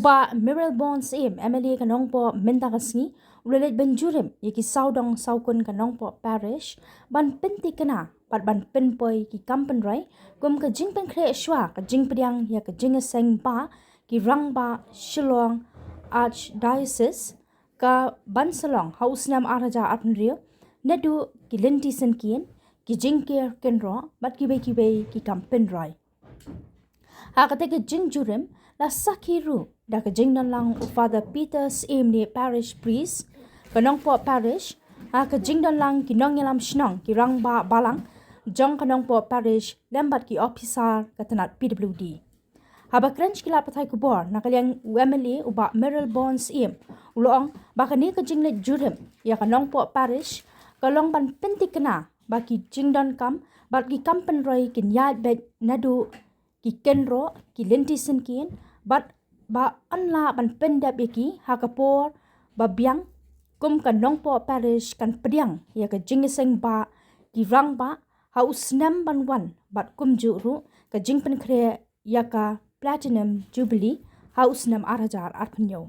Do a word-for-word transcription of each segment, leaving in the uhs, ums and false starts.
Bah Mayralborn Syiem, M L A ka Nongpoh mynta ka sngi, u la leit ban jurip ïa ki sawdong sawkun ka Nongpoh Parish ban pyntikna bad ban pynpoi ki kam pynroi kum ka jingpynkhreh shuwa ka jingpdiang ïa ka jingïaseng ba ki rangbah Shillong Archdiocese ka ban sa long ha u snem ar hajar arphew hynriew, naduh ki lynti syngkien, ki jingker kynroh bad kiwei kiwei ki kam pynroi. Ha kata ka jingjurip la sakhi ruh da ka jingdonlang u Father Peter Syiem ne Parish Priest ka Nongpoh Parish, ha ka jingdonlang ki nongïalam shnong, ki rangbah balang jong ka Nongpoh Parish lem bad ki ophisar ka tnat P W D. Haba kren sha ki lad pathai khubor na ka liang u M L A u Bah Mayralborn Syiem, u la ong ba kane ka jingleit jurip ïa ka Nongpoh Parish ka long ban pyntikna ba ki jingdonkam bad ki kam pynroi kin ïaid beit naduh ki kynroh, ki lynti syngkien, bad ba yn lah ban pyndep ïa ki ha ka por ba biang, kum ka Nongpoh Parish kan pdiang ïa ka jingïaseng ba ki rangbah ha u snem ban wan, bad kumjuh ruh ka jingpynkhreh ïa ka Platinum Jubilee ha u snem ar hajar arphew hynñiew.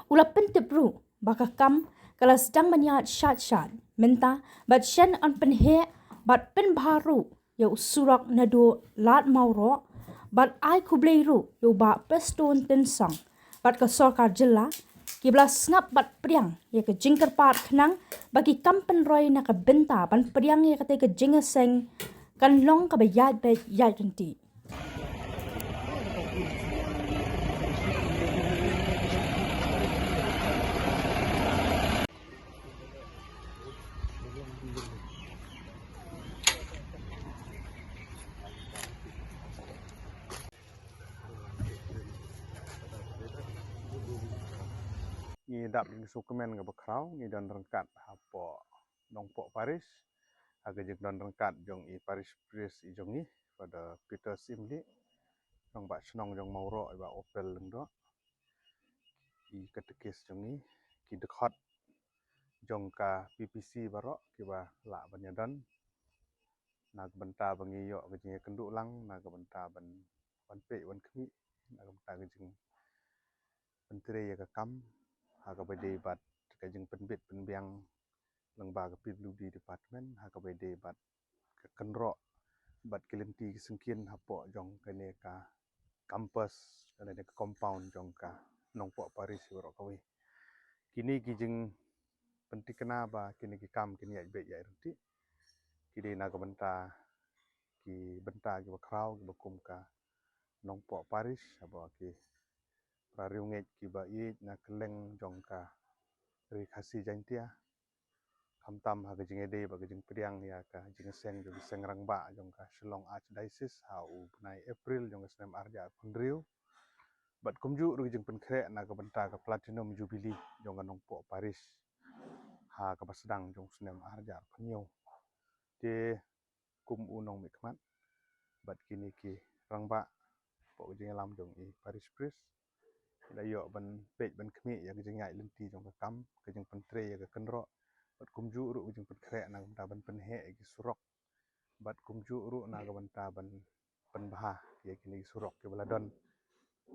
U la pyntip ruh ba ka kam ka la sdang ban ïaid shait shait mynta, bad shen yn pynheh bad pynbha ruh ïa u surok naduh Lad Mawroh, bad ai khublei ruh ïa u Bah Prestone Tynsong bad ka sorkar jylla, kiba la sngap bad pdiang ïa ka jingkyrpad khnang ba ki kam pynroi na ka bynta ban pdiang ïa kata ka jingïaseng kan long kaba ïaid beit ïaid ryntih. Ngi dap ngi sngewkmen kaba khraw, ngi don ryngkat hapoh Nongpoh Parish ha ka jingdon ryngkat jong i Parish Priest i jong ngi, Father Peter Syiemlieh, nongbah shnong jong Mawroh, i Bah Opel Lyngdoh, i katekis jong ngi, ki dkhot jong ka P P C baroh kiba lah ban ïadon na ka bynta ba ngi ïoh ka jingïakynduh lang, na ka bynta ban, ban peit ban khmih na ka bynta ka jingpyntrei ïa ka kam ha kaba ïadei bad ka jingpynbit pynbiang lyngba ka P W D department ha kaba ïadei bad ka kynroh bad ki lynti ki syngkien hapoh jong kane ka campus, kane ka compound jong ka Nongpoh Parish baroh kawei. Kine ki jingpyntikna ba kine ki kam kin ïaid beit ïaid ryntih ki dei na ka bynta, ki bynta kiba khraw kiba kum ka Nongpoh Parish, haba ki para riewngeit kiba ïeit na kylleng jong ka Ri Khasi Jaiñtia, khamtam ha ka jingïadei bad ka jingpdiang ïa ka jingïaseng jong ki seng rangbah jong ka Shillong Archdiocese ha u bnai April jong ka snem ar hajar arphew hynriew, bad kumjuh ruh ka jingpynkhreh na ka bynta ka Platinum Jubilee jong ka Nongpoh Parish ha kaba sdang jong u snem ar hajar arphew hynñiew. Te kum u nongmihkhmat bad kine ki rangbah hapoh ka jingïalam jong i Parish Priest, ngi la ïoh ban peit ban khmih ïa ka jingïaid lynti jong ka kam, ka jingpyntrei ïa ka kynroh, bad kumjuh ruh ka jingpynkhreh na ka bynta ban pynheh ïa ki surok, bad kumjuh ruh na ka bynta ban pynbha ïa kine ki surok kiba la don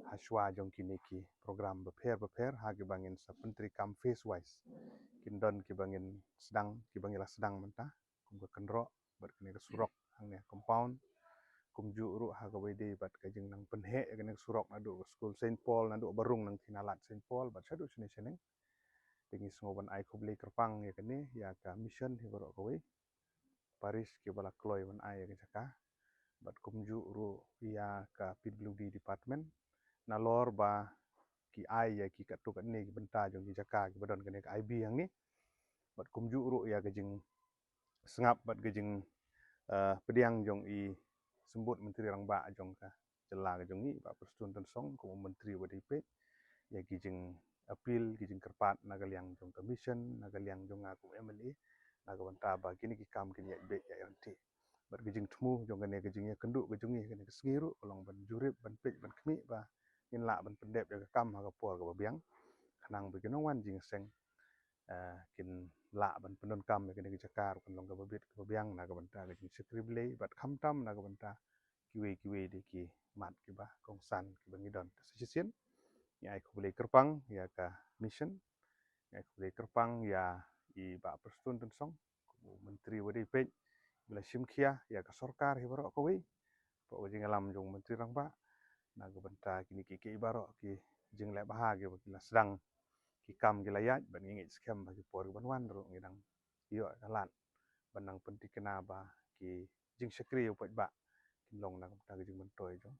ha shuwa jong kine ki program bapher bapher ha kiba ngin sa pyntreikam phase wise. Kin don kiba ngin sdang, kiba ngi la sdang mynta, kum ka kynroh bad kane ka surok hangne compound. Kumjuh ruh ha kaba ïadei bad ka jingnang pynheh ïa kane ka surok naduh ka skul Saint Paul, naduh Barung Nangthieñnalad Saint Paul bad shaduh shane shaneng. Te ngi sngew ban ai khublei kyrpang ïa kane ïa ka mission hi baroh kawei, parish kiba la kloi ban ai ïa ka jaka, bad kumjuh ruh ïa ka P W D department nalor ba ki ai ïa ki katto katne ki bynta jong ki jaka kiba don kane ka I B hangne, bad kumjuh ruh ïa ka jing sngap bad ka jing, eh, pdiang jong i Symbud Myntri Rangbah jong ka jylla ka jong ngi, Bah Prestone Tynsong, kum u myntri uba dei peit ïa ki jingappeal, ki jingkyrpad na ka liang jong ka mission, na ka liang jong nga kum M L A, na ka bynta ba kine ki kam kin ïaid beit ïaid ryntih. Bad ka jingthmu jong kane ka jingïakynduh ka jong ngi kane ka sngi ruh ka long ban jurip, ban peit, ban khmih ba ngin lah ban pyndep ïa ka kam ha ka por kaba biang, khnang ba ki nongwan jingïaseng, eh, kin lah ban pyndonkam ïa kane ka jaka ruh kan long kaba bit kaba biang na ka bynta ka jingshakri Blei bad khamtam na ka bynta kiwei kiwei de ki mat kiba kongsan kiba ngi don. Te sa shisien Ngi ai khublei kyrpang ïa ka mission, ngi ai khublei kyrpang ïa i Bah Prestone Tynsong, u Myntri wa dei peit, ba la shim khia ïa ka sorkar hi baroh kawei, baroh ka jingïalam jong u Myntri Rangbah, na ka bynta kine kiei kiei baroh ki jingleh bha kiba ki la sdang, ki kam ki la ïaid, bad ngi ngeit skhem ba ki por ki ban wan ruh ngi dang ïoh ka lad ban nang pynthikna ba ki jingshakri u paidbah kin long na ka bynta ka jingmyntoi jong